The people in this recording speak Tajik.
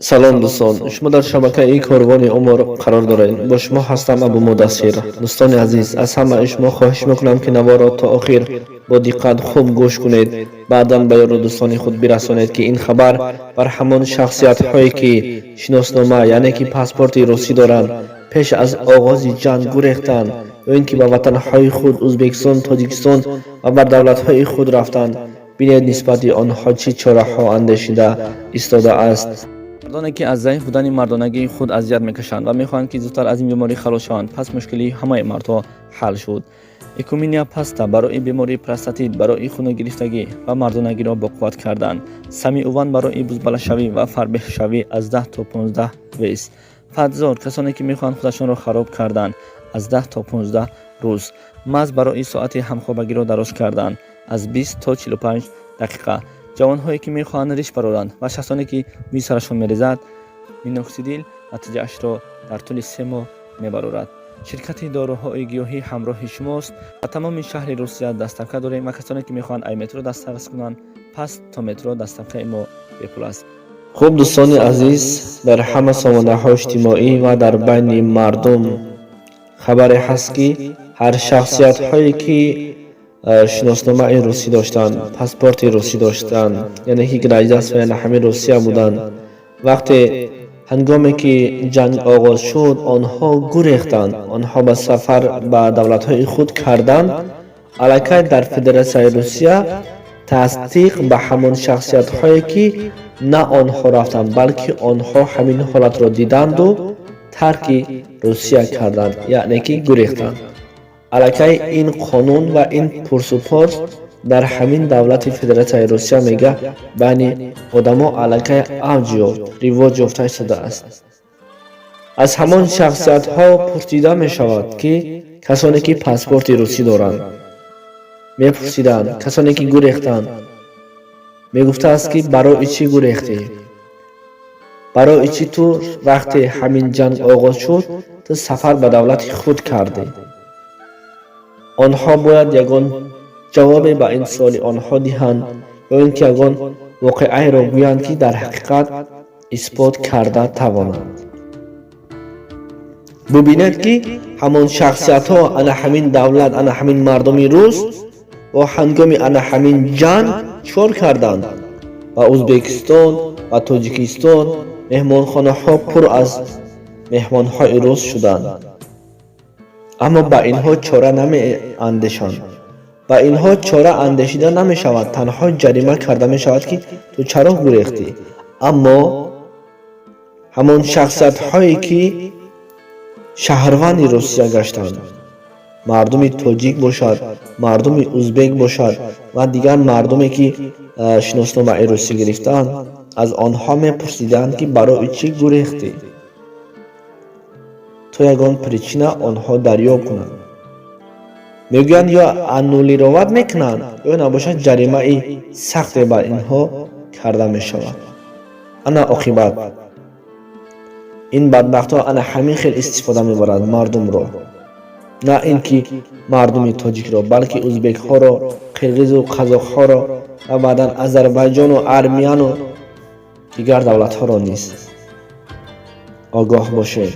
Салом, дӯстон! Шумо дар шабакаи Корвони Умр қарор доред. Бо шумо ҳастам Абу Мудассир. Дӯстони азиз, аз ҳамаи шумо хоҳиш мекунам, ки наворро то охир бо диққат хуб гӯш кунед, баъдан ба ёру дӯстони худ бирасонед, ки ин хабар бар ҳамон шахсиятҳое, ки шиноснома, яъне ки паспорти русӣ доранд, пеш аз оғози ҷанг гурехтанд ё ин ки ба ватанҳои худ, Ӯзбекистон, Тоҷикистон ва бар давлатҳои худ рафтанд. Бинед, нисбати онҳо чӣ чораҳо андешида истодааст. Мардоне, ки аз заиф будани мардонагии худ азият мекашанд ва мехоҳанд, ки зудтар аз ин беморӣ халос шаванд, пас мушкилии ҳамаи мардҳо ҳал шуд. Экуминия паста барои бемории простатит, барои хуногирифтагӣ ва мардонагиро боқувват кардан. Сами Уван барои бузбалашавӣ ва фарбеҳшавӣ, аз 10 то 15 вес. Фатзор, касоне ки мехоҳанд худашонро хароб кардан, аз 10 то 15 рӯз. Маз барои соати ҳамхобагиро дароз кардан, аз 20 то 45 дақиқа. Ҷавонҳое, ки мехоҳанд риш бароранд, ва шахсоне, ки мӯи сарашон мерезад, миноксидил натиҷаашро дар тӯли 3 моҳ мебарорад. Ширкати доруҳои гиёҳӣ ҳамроҳи шумост ва тамоми шаҳри Русия доставка дорем ва касоне, ки мехоҳанд ай метро дастрас кунанд, пас то метро доставкаи мо бепул аст. Хуб, дӯстони азиз, дар ҳама сомонаҳои иҷтимоӣ ва дар байни мардум хабаре ҳаст, ки ҳар шахсиятҳое, ки шиносномаи русӣ доштанд, паспорти русӣ доштанд, яъне ки гражданство, яъне ҳамин Русия буданд, вақте ҳангоме ки ҷанг оғоз шуд, онҳо гурехтанд, онҳо ба сафар ба давлатҳои худ карданд. Аллакай дар Федератсияи Русия тасдиқ ба ҳамон шахсиятҳое, ки на онҳо рафтанд, балки онҳо ҳамин ҳолатро диданду тарки Русия карданд, яъне ки гурехтанд, аллакай ин қонун ва ин пурсупорс дар ҳамин давлати Федератсияи Русия, мега, байни одамо аллакай авҷ ёфт, ривоҷ ёфта истодааст. Аз ҳамон шахсиятҳо пурсида мешавад, ки касоне, ки паспорти русӣ доранд, мепурсиданд, касоне, ки гурехтанд, мегуфтааст, ки барои чӣ гурехтӣ, барои чӣ ту вақте ҳамин ҷанг оғоз шуд, ту сафар ба давлати худ кардӣ? Онҳо бояд ягон ҷавобе ба ин суоли онҳо диҳанд ё ин ки ягон воқеаеро гӯянд, ки дар ҳақиқат исбот карда тавонанд. Бубинед, ки ҳамон шахсиятҳо, ана ҳамин давлат, ана ҳамин мардуми рус бо ҳангоми ана ҳамин ҷанг чикор карданд? Ба Ӯзбекистон ва Тоҷикистон меҳмонхонаҳо пур аз меҳмонҳои рус шуданд, аммо ба инҳо чора намеандешанд, ба инҳо чора андешида намешавад. Танҳо ҷарима карда мешавад, ки ту чаро гурехтӣ. Аммо ҳамон шахсиятҳое, ки шаҳрванди Русия гаштанд, мардуми тоҷик бошад, мардуми узбек бошад ва дигар мардуме, ки шиносномаи русӣ гирифтаанд, аз онҳо мепурсиданд, ки барои чӣ гурехтӣ, то ягон причина онҳо дарёб кунанд. Мегӯянд, ё аннулировать мекунанд, ё набошад, ҷаримаи сахте бар инҳо карда мешавад. Ана оқибат ин бадбахтҳо ана ҳамин хел истифода мебаранд мардумро, на ин ки мардуми тоҷикро, балки узбекҳоро, қирғизу қазоқҳоро ва баъдан Озарбайҷону армияну дигар давлатҳоро низ. Огоҳ бошед.